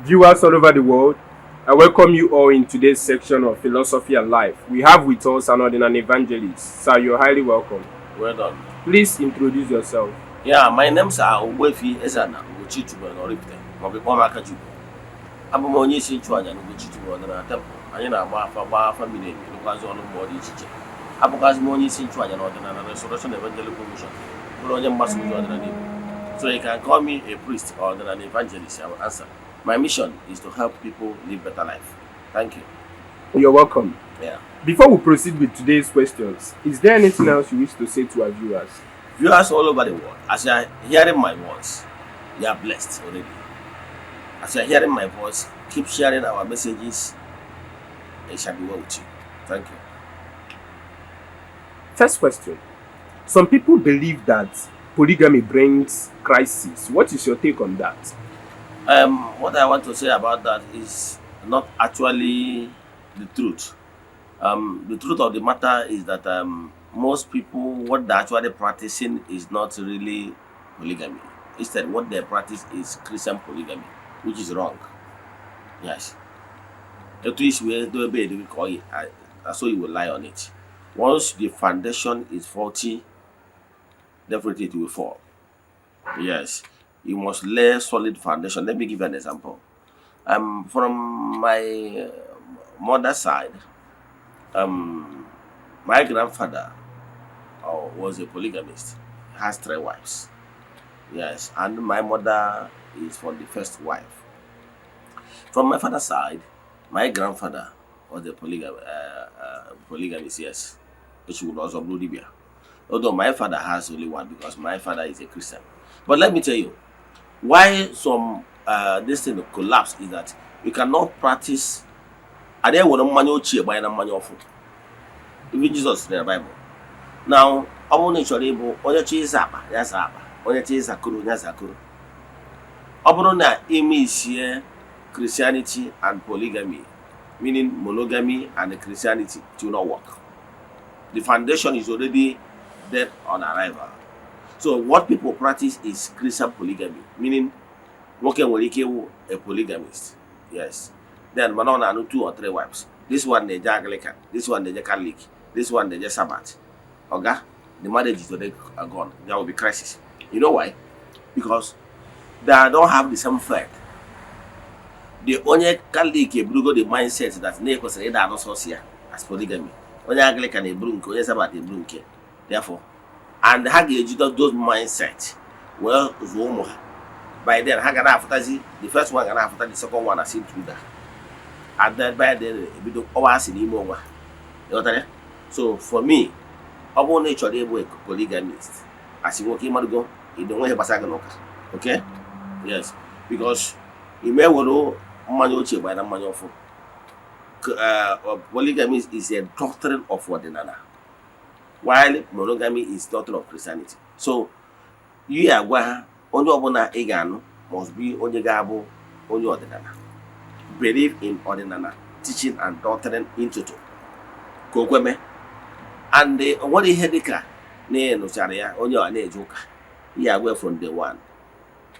Viewers all over the world, I welcome you all in today's section of Philosophy and Life. We have with us an Odinani evangelist. Sir, you're highly welcome. Well done. Please introduce yourself. Yeah, my name's Ogbuefi Eze-Ana Ugochi tubelu n'Oraifite, maọbụ ịkpọ m Akachukwu. Abụ m onye isi nchụaja na Ugochi tubelu ọdịnala temple. Anyị na-agba afa, gbaa afa miri emi, rụkwazị ọrụ mmụọ dị iche iche. Abụkwazị m onye isi nchụaja na Ọdịnala Restoration Evangelical Mission, bụrụ onye mgbasa ozi ọdịnala Igbo. So you can call me a priest or an evangelist, I will answer. My mission is to help people live better life. Thank you. You're welcome. Yeah. Before we proceed with today's questions, is there anything else you wish to say to our viewers? Viewers all over the world, as you are hearing my voice, you are blessed already. As you are hearing my voice, keep sharing our messages. It shall be well with you. Thank you. First question. Some people believe that polygamy brings crisis. What is your take on that? What I want to say about that is not actually the truth. The truth of the matter is that most people, what they're actually practicing is not really polygamy. Instead, what they practice is Christian polygamy, which is wrong. Yes. Etu isi wee dobe bed gị ka ọ yi, so you will lie on it. Once the foundation is faulty, definitely it will fall. Yes, you must lay solid foundation. Let me give you an example. From my mother's side, my grandfather was a polygamist, has three wives. Yes, and my mother is from the first wife. From my father's side, my grandfather was a polygamist, yes, which would also be dibịa. Although my father has only one because my father is a Christian. But let me tell you, why some this thing collapse is that you cannot practice adị ewere mmanya ochie gbanye na mmanya ọfụ. Even Jesus in the Bible. Now, ọ bụrụ na ị chọrọ ịbụ onye chọọ ịza akpa ya zaa akpa, onye chọọ ịza koro ya zaa koro. Ọ bụrụ na ime isie Christianity and polygamy, meaning monogamy and Christianity, it will not work. The foundation is already dead on arrival. So what people practice is Christian polygamy, meaning nwoke nwere ike ịwụ a polygamist, yes, then mana ọ na-anụ two or three wives. This one na-eje Anglican, this one na-eje Catholic, this one na-eje Sabbath. Oga, the marriage is already gone. There will be crisis. You know why? Because they don't have the same faith. The onye Catholic eburugo the mindset that na ekwesịrị ịda anụ sọsọ ya as polygamy, onye Anglican eburu nke, onye Sabbath eburu nke. Therefore, and ha ga-eji those mindset wee zụọ ụmụ ha. By then ha ga na-afụtazi the first one, ga na-afụta the second one as intruder, and then by then ebido kpọwa asị n'ime onwe ha. Ịghọtara ya? So for me, ọ bụrụ na ị chọrọ ịbụ a polygamist asị nwoke, ịmarụgo ịdị onwe ihe gbasara gị n'ụka. Okay, yes, because ime were mmanya ochie gbanye na mmanya ọfụ. Polygamy is a doctrine of ọdịnala, while monogamy is doctrine of Christianity. So yi agwa ha, onye ọbụla ị ga-anụ must be onye ga-abụ onye ọdịnala, believe in ọdịnala teaching and doctrine in toto ka o kweme. And o nwere ihe dịka na ị nụchara ya, onye ọ na-eje ụka, ihe agwa from day one.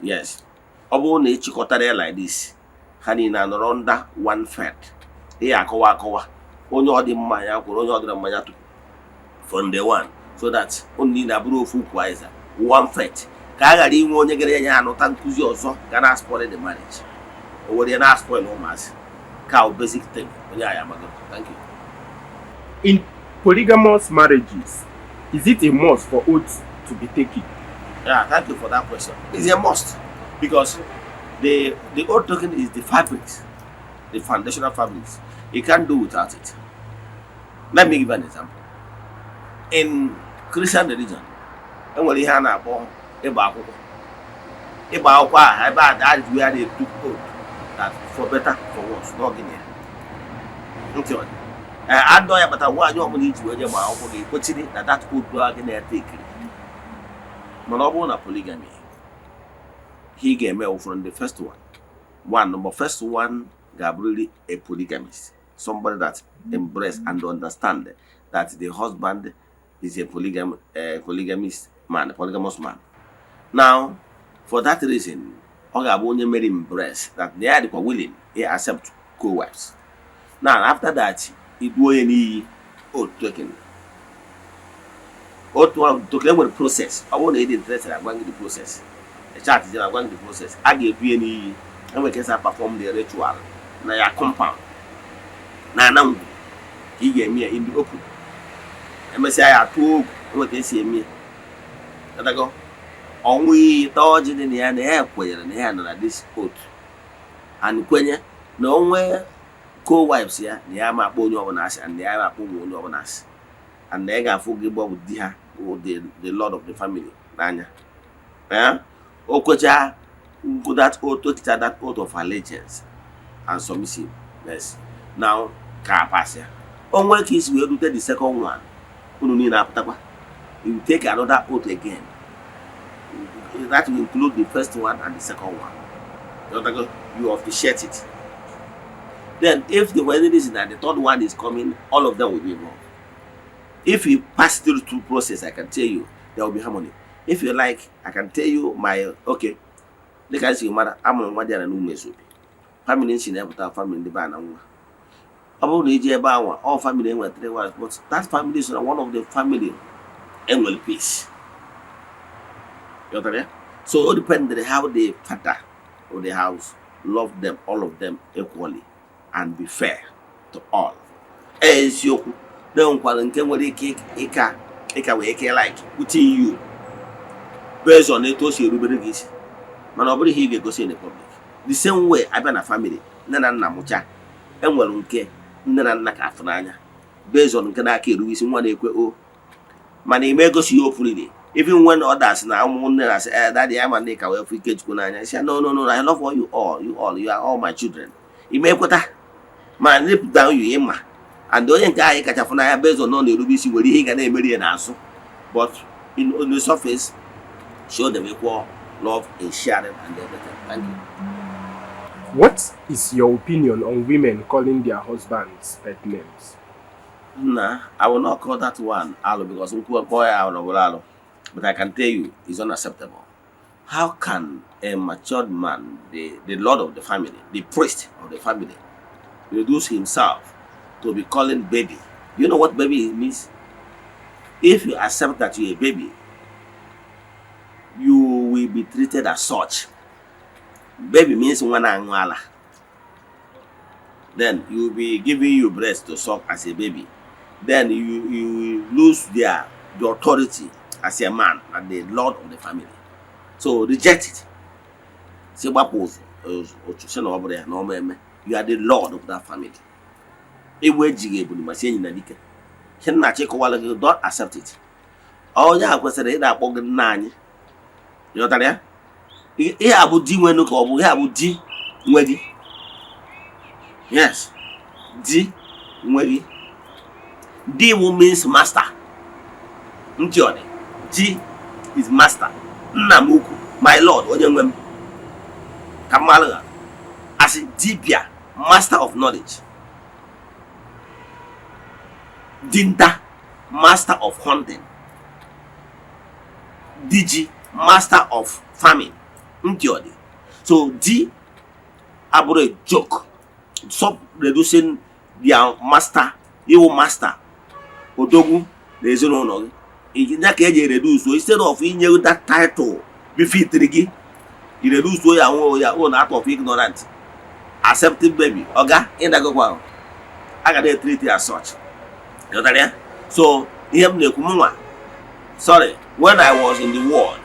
Yes, ọ bụrụ na ị chịkọtara ya like this, ha niile anọrọ under one faith, ihe akọwa akọwa, onye ọ dị mma ya kwụrụ, onye ọ dịrị mmanya tupu from day one, so that unu niile abụrụ ofu ukwu aịza, one faith, ka a ghara inwe onye gara ya anụta nkụzi ọzọ ga na spoil the marriage, o were ya na spoil ụmụazị ka o basic thing onye anyị amago. Thank you. In polygamous marriages, is it a must for oaths to be taken? Yeah, thank you for that question. It's a must because the oath token is the fabric, the foundational fabrics. You can't do without it. Let me give an example. In Christian religion, enwere ihe a na-akpọ ịgba akwụkwọ. Ịgba akwụkwọ a, ebe a, that is where they took oath that for better, for worse, n'ọgịnị ya. Ntị ọ dị. Ee, adọ ya kpatara nwaanyị ọbụla iji wee je gbaa akwụkwọ ga-ekwechiri na that oath ahụ gị na-ete ekiri. Mana ọ bụrụ na polygamy, he ga-eme wụ from the first one one number first one ga-abụrịrị a polygamist, somebody that embrace and understand that the husband is a polygamist man, a polygamous man. Now, for that reason, Ọ ga-abụ onye mere embrace that na ya dịkwa willing to accept co-wives. Now, after that, iduo ya n'iyi, oath taken. Otu ahụ token, enwere process. Ọ bụrụ na ị dị interested, agwa gị the process. Chat jere agwa gị the process. A ga-edu ya n'iyi. Enwere ka esi perform the ritual na ya compound na ana ngwu ka ị ga-eme ya in the open. Emesịa, ya atụọ ogwu. Enwere ka esi eme ya. Ghọtago? Ọnwụ iyi, taa ọjị dị na ya, na ya kwenyere na ya nọ na this oath and kwenye na onwe co-wives ya, na ya ma akpọ onye ọbụla asị and na ya ma akpọ ụmụ onye ọbụla asị and na ya ga-afụ gị bụ di ha bụ the lord of the family n'anya ya. O kwecha that oath, took that oath of allegiance and submissiveness. Now ka a pass ya, o nwee ka isi wee rute the second one, unu niile apụtakwa. You take another oath again that will include the first one and the second one. You, you officiate it. Then if the for any reason that the third one is coming, all of them will be involved. If you pass through two process, I can tell you there will be harmony. If you like, I can tell you my, okay, dịka esi mara, amụrụ nwa dị ya na n'ụmụ ezobi family nsi na-epụta family ndị be a na nwa. Ọ bụrụ na iji ebe anwa, all family enwere three wives, but that family is one of the family enwere peace. Ghọtara ya? So it depended how the father of the house love them, all of them equally, and be fair to all. Eziokwu na enwekwara nke nwere ike ịka ịka wee ike like within you based on etu o si erubere gị isi, mana ọ bụrụ ihe ị ga-egosi in the public. The same way, abịa na family, nne na nna mụcha, enwere nke nne na nna ka afụ n'anya based on nke na-aka eruwe isi, nwa na-ekwe o, mana ime egosi ya openly, even when others na ụmụnne na-asị, "Eh, daddy, ya ma ndị ka wee fụ Ikechukwu n'anya." Sị, "No, no, no, I love all you all, you all, you are all my children." Ime ekweta, mana deep down you ịma and onye nke anyị kacha fụ n'anya based on na ọ na-erube isi, nwere ihe ị ga na-emeri ya n'azụ, but on the surface, show them equal love and sharing and everything. Thank you. What is your opinion on women calling their husbands pet names? Nah, I will not call that one alụ because nkwu kpọọ ya alụ bụrụ alụ. But I can tell you it's unacceptable. How can a matured man, the lord of the family, the priest of the family, reduce himself to be calling baby? You know what baby means? If you accept that you're a baby, you will be treated as such. Baby means nwa na-aṅụ ala. Then you will be giving you breast to suck as a baby. Then you will lose the authority as a man and the lord of the family. So reject it. Si gbapụ ụzọ ụchụ, si na ọ bụrụ ya na ọ ma eme. You are the lord of that family. Egwu ejighị ebulu ma si enyi na dike. Ihe nna achịkọwala gị, don't accept it. Onye a kwesịrị ị na-akpọ gị nna anyị. Ịghọtara ya? Ihe a bụ di nwenu ka ọ bụ ihe a bụ di nwe gị. Yes, di nwe gị. Di wu means master. Ntị ọ dị. Di is master. Nna m ukwu, my lord, onye nwe m. Ka mmalụ ha. Asị dibịa, master of knowledge. Dinta, master of hunting. Diji, master of farming. Ntị ọ dị. So di abụrụ a joke. Stop reducing their master, iwu master, odogwu na ezinụlọ gị. Ya ka eji reduce instead of inye that title befitiri gị, i reduce ya nwe ya own out of ignorant accepting baby. Oga ịdagokwa, a ga na-etreat ya as such. Ịghọtara ya? So ihe m na-ekwu mụnwa, sorry, when I was in the world,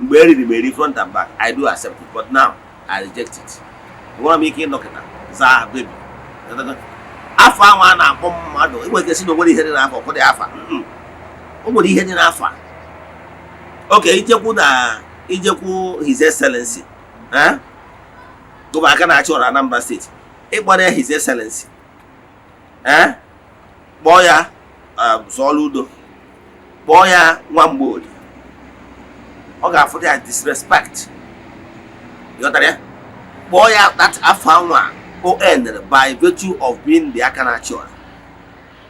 mgbe eriri m eri front and back, I do accept it, but now I reject it. Enwere m ike ịnọkịta zaa baby. Afọ ahụ a na-akpọ mmadụ, enwere ike sị na o nwere ihe dị n'afọ ụfọdụ afa. O nwere ihe dị n'afọ a. Oke ijekwu na ijekwu His Excellency, eh, gọvanọ aka na-achị ọrụ Anambra Steeti, ịkpọrọ ya His Excellency, eh, kpọọ ya Soludo, kpọọ ya nwa Mgbori, ọ ga-afụta ya disrespect. Ịghọtara ya? Kpọọ ya that afọ anwa o ended by virtue of being the aka na-achị ọra,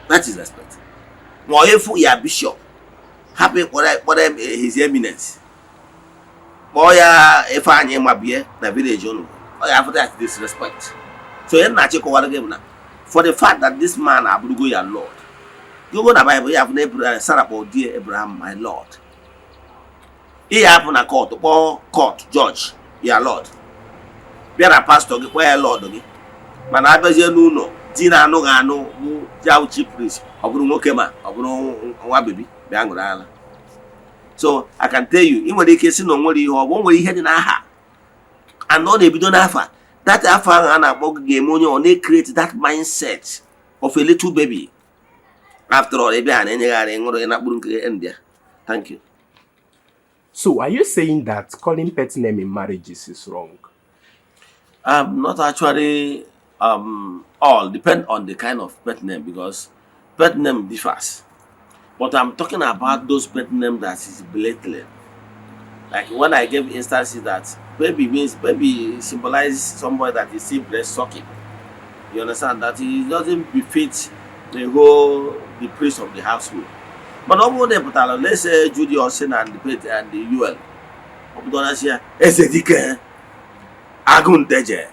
that is respect. Ma ọ efu ya bishop, hapụ ịkpọrọ ịkpọrọ His Eminence. Kpọọ ya Ifeanyị mabie na village unu, ọ ya afụta ya disrespect. So ihe na-achị kọwara gị bụ na for the fact that this man abụrụgo ya Lord, go na Bible, ya afụ na Abraham, Sarah kpọọ di Abraham "my Lord." Ị ya apụ na court, kpọọ court judge ya Lord, bịa na pastor gị, kpọọ ya Lord gị, mana abịazie n'ụlọ di na-anụ gị anụ bụ ya chief priest, ọ bụrụ nwoke ma ọ bụrụ nwa baby bịa ṅụrụ ala. So I can tell you, ị nwere ike si na o nwere ihe ọ bụ, o nwere ihe dị n'aha, and ọ na-ebido n'afa. That afọ ahụ a na-akpọ gị ga-eme onye ọ na-create that mindset of a little baby. After all, ebe a na-enyegharị ṅụrụ gị na mkpụrụ nke ndị a. Thank you. So, are you saying that calling pet name in marriages is wrong? Not actually. All depend on the kind of pet name, because pet name differs. But I'm talking about those pet name that is belittling. Like when I gave instances that baby means, baby symbolizes somebody that is still breast sucking. You understand that it doesn't befit the whole the priest of the household. But ọ bụrụ na ị pụtara, let's say Judy Austin and the Pete and the UL, ọ pụtara sị ya eze dike agụ nteje,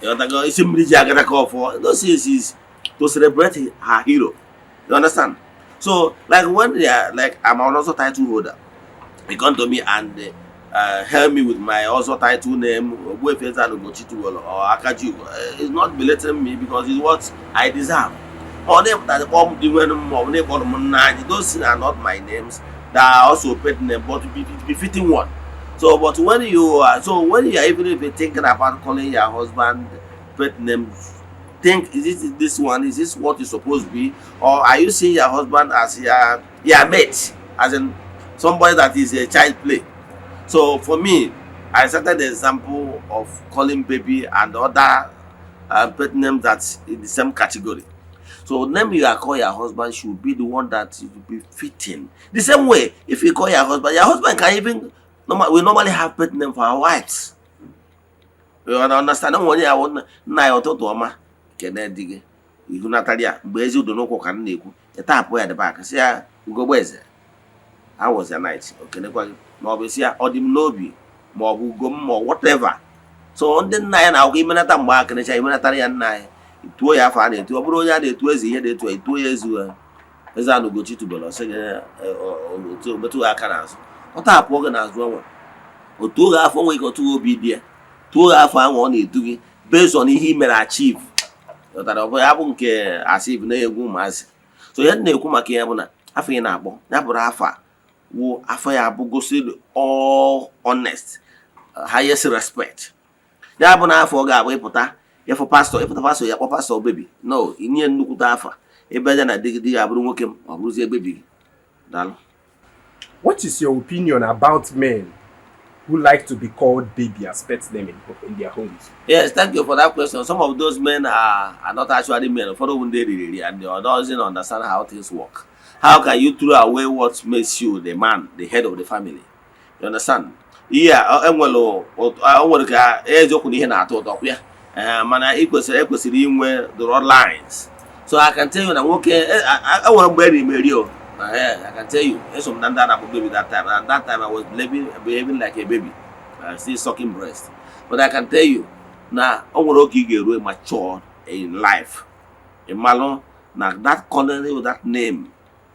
ịghọtago, isi mmiri ji agara ka ọfọ. Those things is to celebrate her hero. You understand? So like when they are like, I'm also title holder, they come to me and help me with my also title name, Ogbuefi Eze-Ana Ugochi Tubelu or Akaji. It's not belittling me because it's what I deserve. Ma ọ na-epụtara kpọọ m di nwere m, ma ọ bụ na-ekpọrọ m nna anyị, those things are not my names. They are also pet name, but befitting one. So but when you are, so when you are, even if you're thinking about calling your husband pet name, think, is it this one? Is this what it's supposed to be? Or are you seeing your husband as your mate, as in somebody that is a child play? So for me, I started the example of calling baby and other pet names that's in the same category. So name you are call your husband should be the one that will be fitting. The same way, if you call your husband can even normal, we normally have pet name for our wives. You understand? Onye ya wụ nna ya, ụtụtụ ọma, kene di gị ihu natara ya mgbe ezi udo n'ụkwụ ka m na-ekwu ịtapụ ya debe aka, sị ya, "Ugogbe eze, how was your night?" O kenekwa gị, ma ọ bụ sị ya, "Ọ dị m n'obi," ma ọ bụ ugo m, ma ọ whatever. So ndị nna ya na-akwụkwọ imenata mgbe a kenecha imenatara ya nna ya, tuo ya afọ a na-etu. Ọ bụrụ onye a na-etu eze, ihe na-etu ya, etuo ya eze eze Ana Ugochi Tubelu, ọ sị gị otu metụ gị aka n'azụ, ọ tapụọ gị n'azụ ọnwa, otu oge afọ nwere ike otu obi dị ya tuo gị afọ ahụ ọ na-edu gị based on ihe ị mere achieve. Ghọtara? Ọ bụ ya bụ nke asị bụ na-egwu ụmụazị. So ihe m na-ekwu maka ya bụ na afọ ị na-akpọ ya bụrụ afọ a wụ afọ ya bụ gosiri all honest, highest respect. Ya bụ na afọ ọ ga-abụ ịpụta ịfụ pastor, ịpụta pastor ya kpọ pastor baby, no inye nnukwute afa ebe aja na di gị, di gị abụrụ nwoke m, ọ bụrụzie baby gị. Daalụ. What is your opinion about men who like to be called baby as pet name in their homes? Yes, thank you for that question. Some of those men are not actually men. Ụfọdụ bụ ndị eriri eri and they doesn't understand how things work. How can you throw away what makes you the man, the head of the family? You understand? Ihe a enwere o nwere ka eziokwu na ihe na-atọ ụtọ kwa ya. Ee, mana ị kwesịrị ekwesịrị inwe the road lines. So I can tell you na nwoke enwere mgbe eriri m eri o. I can tell you, eso m na ndị a na-akpọ baby that time. And that time I was behaving like a baby. Still sucking breast. But I can tell you, na o nwere oge ị ga-eru mature in life, ị malụ na that calling with that name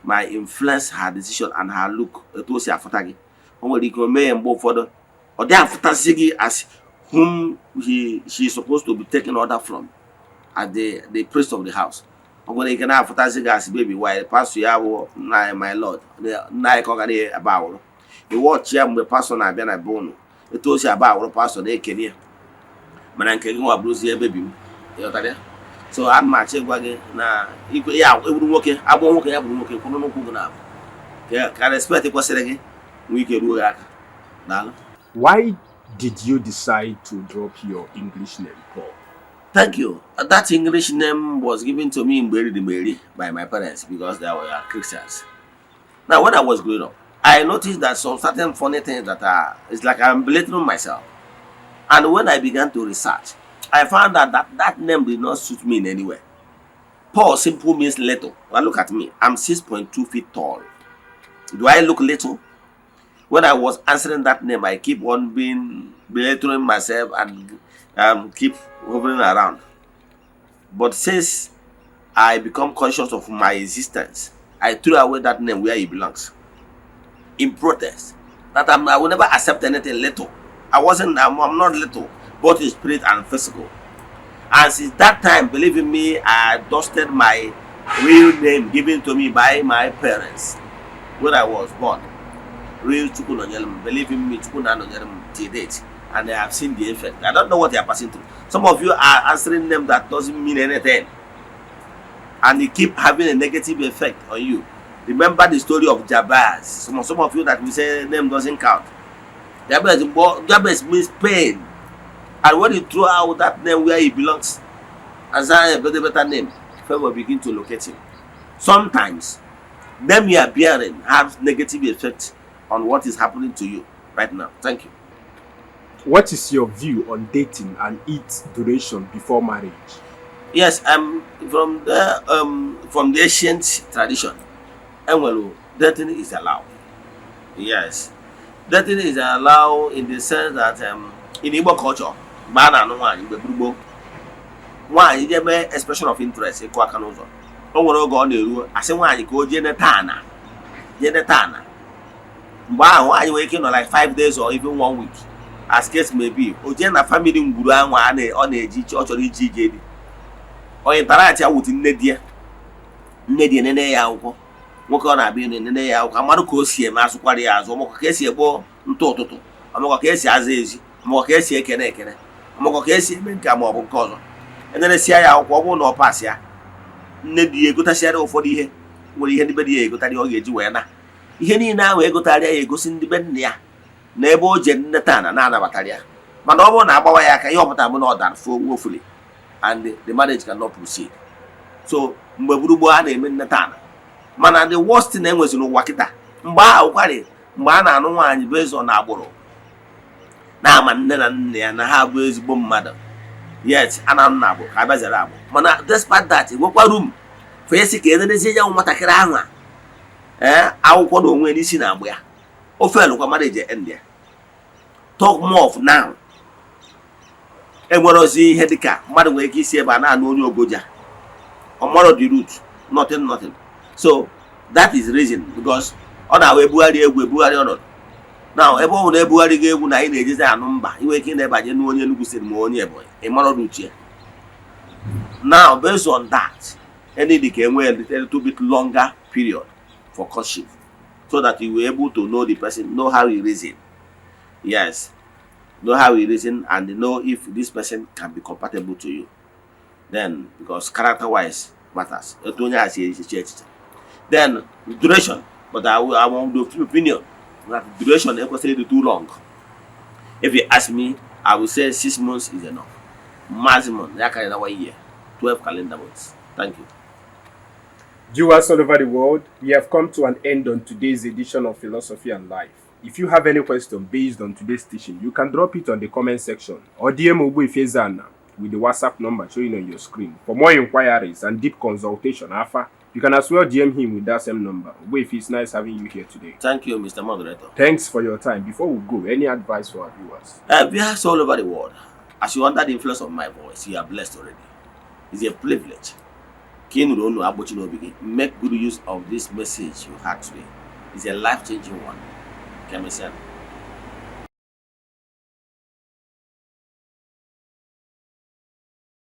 might influence her decision and her look, etu o si afụta gị. O nwere ike o mee ya mgbe ụfọdụ ọ dị afụtasị gị as whom he she is supposed to be taking order from as the priest of the house. O nwere ike na-afụtasị gị as baby, while pastor ya bụ nna anyị, my Lord, nna anyị ka ọ ga na-aba awụrụ. Iwọchi ya mgbe pastor na-abịa na be ụnụ, etu o si aba awụrụ pastor na-ekene ya, mana nke gị nwa bụrụzie baby m. Ịghọtara ya? So ana m achọ ịgwa gị na ikwe ya eburu nwoke agbọ nwoke ya bụrụ nwoke kwụrụ n'ụkwụ gị na-abụ ka respect kwesịrị gị nwee ike ruo gị aka. Daalụ. Why did you decide to drop your English name, Paul? Thank you. That English name was given to me in Mary Mary by my parents because they were Christians. Now, when I was growing up, I noticed that some certain funny things that are, it's like I'm belittling myself. And when I began to research, I found that that name did not suit me in any way. Paul simple means little. Well, look at me. I'm 6.2 feet tall. Do I look little? When I was answering that name, I keep on being belittling myself and keep hovering around. But since I become conscious of my existence, I threw away that name where it belongs in protest. That I will never accept anything little. I wasn't, I'm not little, both in spirit and physical. And since that time, believe in me, I dusted my real name given to me by my parents when I was born. Real Chukwunonyelem. Believe in me, Chukwunonyelem till date. And I have seen the effect. I don't know what they are passing through. Some of you are answering them that doesn't mean anything. And they keep having a negative effect on you. Remember the story of Jabez. Some of you that we say name doesn't count. Jabez means pain. And when you throw out that name where he belongs, as a better, better name, favor begin to locate him. Sometimes, name you are bearing has negative effect on what is happening to you right now. Thank you. What is your view on dating and its duration before marriage? Yes, from the ancient tradition, enwelu dating is allowed. Yes, dating is allowed in the sense that in Igbo culture, mgbe a na-anụ nwaanyị mgbe gboo, nwaanyị jee mee expression of interest, ịkụ aka n'ụzọ, o nwere oge ọ na-eru, asị nwaanyị ka o jee neta ana, jee neta ana. Mgbe ahụ nwaanyị nwere ike ịnọ like 5 days or even one week, as case may be. O jee na family ngwuru ahụ a ọ na-eji, ọ chọrọ iji ije di, onye interact ya with nne di ya, nne di ya nene ya akwụkwọ, nwoke ọ na-abịa ịnụ nene ya akwụkwọ, amarụ ka o si eme, asụkwara ya azụ, ọmụkọ ka esi egbo ntụ ụtụtụ, ọmụkọ ka esi aza ezi, ọmụkọ ka esi ekene ekene, ọmụkọ ka esi eme nke a ma ọ bụ nke ọzọ. Eneresia ya akwụkwọ, ọ bụrụ na ọ pass ya, nne di ya egotasịara ụfọdụ ihe, nwere ihe ndị be di ya egotara ọ ga-eji wee na ihe niile ahụ egotara ya, egosi ndị be nna ya na ebe o je nneta na na-anabatara ya. Mana ọ bụrụ na agbawa ya aka, ihe ọ pụtara bụ na ọ dara woefully and the marriage cannot proceed. So mgbe gburugburu a na-eme nneta ana, mana the worst thing enwezi n'ụwa kịta, mgbe ahụ kwarị, mgbe a na-anụ nwaanyị bụ eze na agbụrụ na-ama nne na nna ya na ha bụ ezigbo mmadụ, yet a na-anụ na agbụrụ ka a bịazara agbụrụ. Mana despite that, enwekwa room for esi ka enenezie ya nwatakịrị ahụ a ee akwụkwọ na onwe n'isi na agbụ ya ofe elụkwa marriage end ya. Talk more of now, enwere ozi ihe dịka mmadụ nwere ike isi ebe a na-anụ onye Ogoja, ọmarọ the root, nothing, nothing. So that is reason, because ọ na-ahụ ebugharị egwu, ebugharị ọnọdụ now, ebe ọ bụ na ebugharị gị egwu na anyị na-ejezi anụ mba, inwe ike ị na-ebanye n'onye Enugu State ma onye Ebonyi, ị marọ root ya. Now, based on that, any dị ka enwe a little bit longer period for courtship so that you will able to know the person, know how he reason, yes, know how he reason and know if this person can be compatible to you. Then, because character wise matters, etu onye a si echiche echiche. Then duration, but I want the opinion that duration ekwesịrị ịdị too long. If you ask me, I will say 6 months is enough, maximum ya karịa na one year, 12 calendar months. Thank you. Viewers all over the world, we have come to an end on today's edition of Philosophy and Life. If you have any question based on today's teaching, you can drop it on the comment section or DM Ogbuefi Ezana with the WhatsApp number showing on your screen. For more inquiries and deep consultation, Alpha, you can as well DM him with that same number. Ogbuefi, it's nice having you here today. Thank you, Mr. Moderator. Thanks for your time. Before we go, any advice for our viewers? Viewers all over the world, as you under the influence of my voice, you are blessed already. It's a privilege. Ka ị nụrụ onu agbochi n'obi gị, make good use of this message you had today. It's a life-changing one. Ka emesịa.